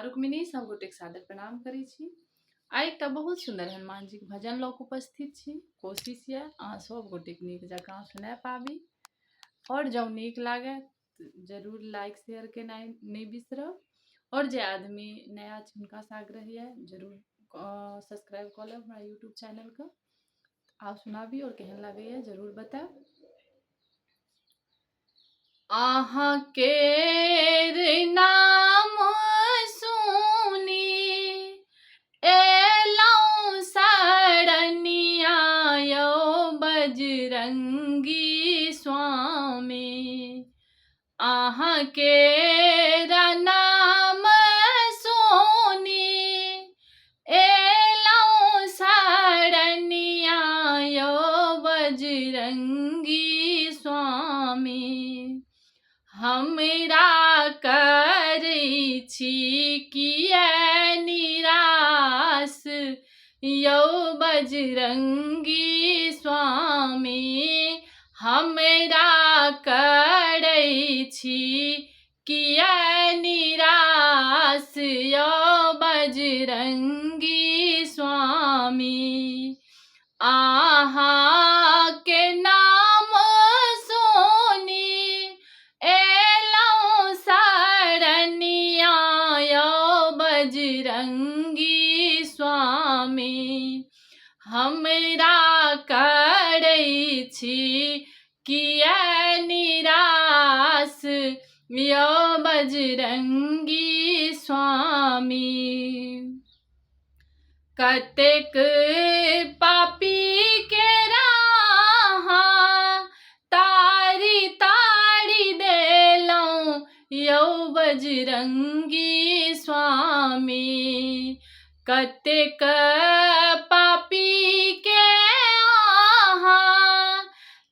आ रुक्मिणी सब गोटेक सादर प्रणाम करै छी। आइ एकटा बहुत सुन्दर हनुमान जीके भजन लऽ कऽ उपस्थित छी। कोशिश यऽ अहाँ सब गोटेक नीक जकाँ सुना पाबी, आओर जँ नीक लागए तऽ जरूर लाइक शेयर केनाइ नहि बिसरब। आओर जे आदमी नया छै हुनकासँ आग्रह यऽ जरूर सब्सक्राइब कऽ लेब हमरा यूट्यूब चैनलके। आब सुनाबी आओर केहन लागैए जरूर बतायब। अहाँ केर नाम सुनी एलहुँ शरणिया यौ बजरंगी स्वामी, अहाँ केर नाम सुनी एलहुँ शरणिया यौ बजरंगी स्वामी। हमरा करै छी किए निराश यौ बजरंगी स्वामी, हमरा करै छी किए निराश यौ बजरंगी स्वामी। अहाँके नाम सुनी एलहुँ शरणिया यौ बजरंगी स्वामी, हमरा करै छी किए निराश यौ बजरंगी स्वामी। कतेक पापी के राहा तारी तारी देलहुँ यौ बजरंगी स्वामी, कतेक पापी के अहाँ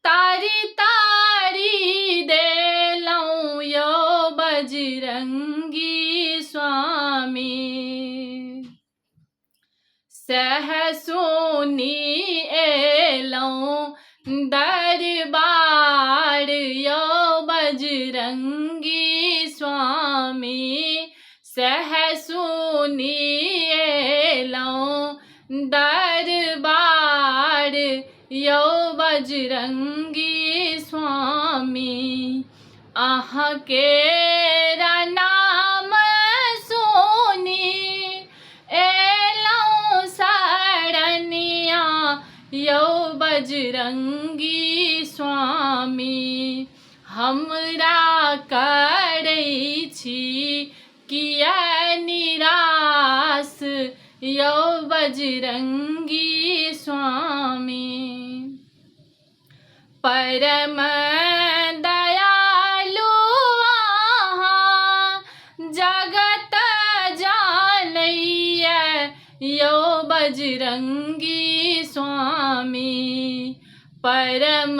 तारी तारी देलहुँ यौ बजरंगी स्वामी। सह सुनी एलहुँ दरबार यौ बजरंगी स्वामी, सह सुनी एलहुँ दरबार यौ बजरंगी स्वामी। अहाँके नाम सुनी एलहुँ शरणिया यौ बजरंगी स्वामी, हमरा करै छी किए निराश यौ बजरंगी स्वामी। परम दयालु अहाँ जगत जानैया यौ बजरंगी स्वामी, परम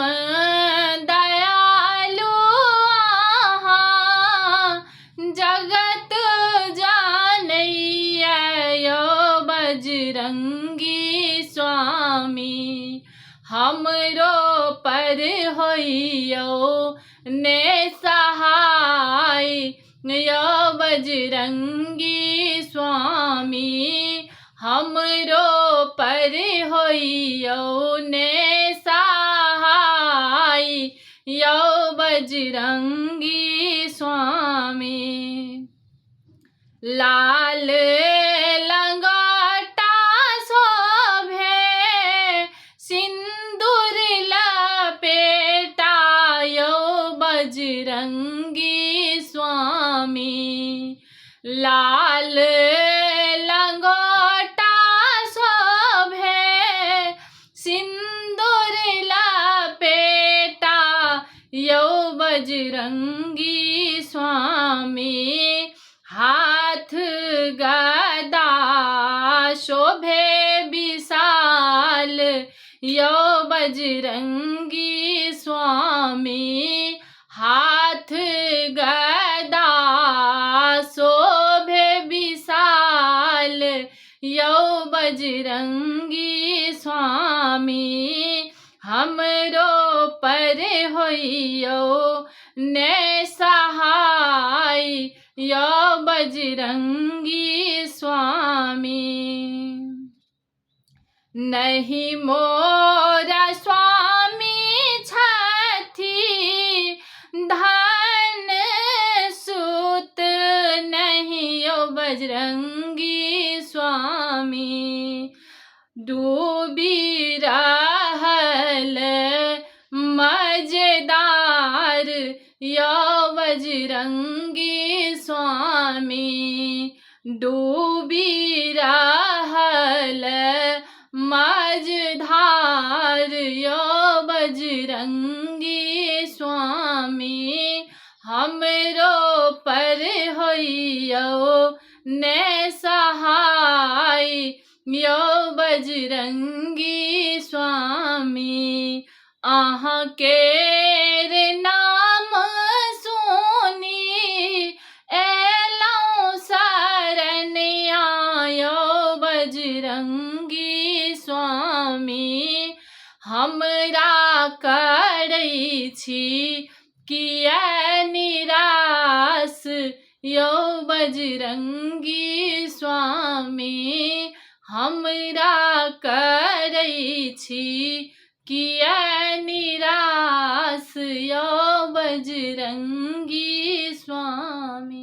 दयालु अहाँ जगत जानैया यौ बजरंगी स्वामी। हमरो पर होइयौ ने सहाय यौ बजरंगी स्वामी, हमरो पर होइयौ ने सहाय यौ बजरंगी स्वामी। लाल लंगोटा शोभे सिंदूर लपेटा यौ बजरंगी स्वामी, लाल लंगोटा शोभे सिंदूर लपेटा यौ बजरंगी स्वामी, हाथ गदा शोभे विशाल यौ बजरंगी स्वामी, हाथ गदा शोभे विशाल यौ बजरंगी स्वामी। हमरो पर होइयौ ने सहाय यौ बजरंगी स्वामी। नहि मोरा स्वामी छथि धन सुत नहि यौ बजरंगी स्वामी। डूबी रहल मजेदार यौ बजरंगी स्वामी। डूबी रहल मझधार यौ बजरंगी स्वामी। हमरो पर होइयौ ने सहाय यौ बजरंगी स्वामी। अहाँके नाम सुनी एलहुँ शरण यौ बजरंगी स्वामी। हमरा करै छी किए निराश यौ बजरंगी स्वामी। हमरा करै छी किए निराश यौ बजरंगी स्वामी।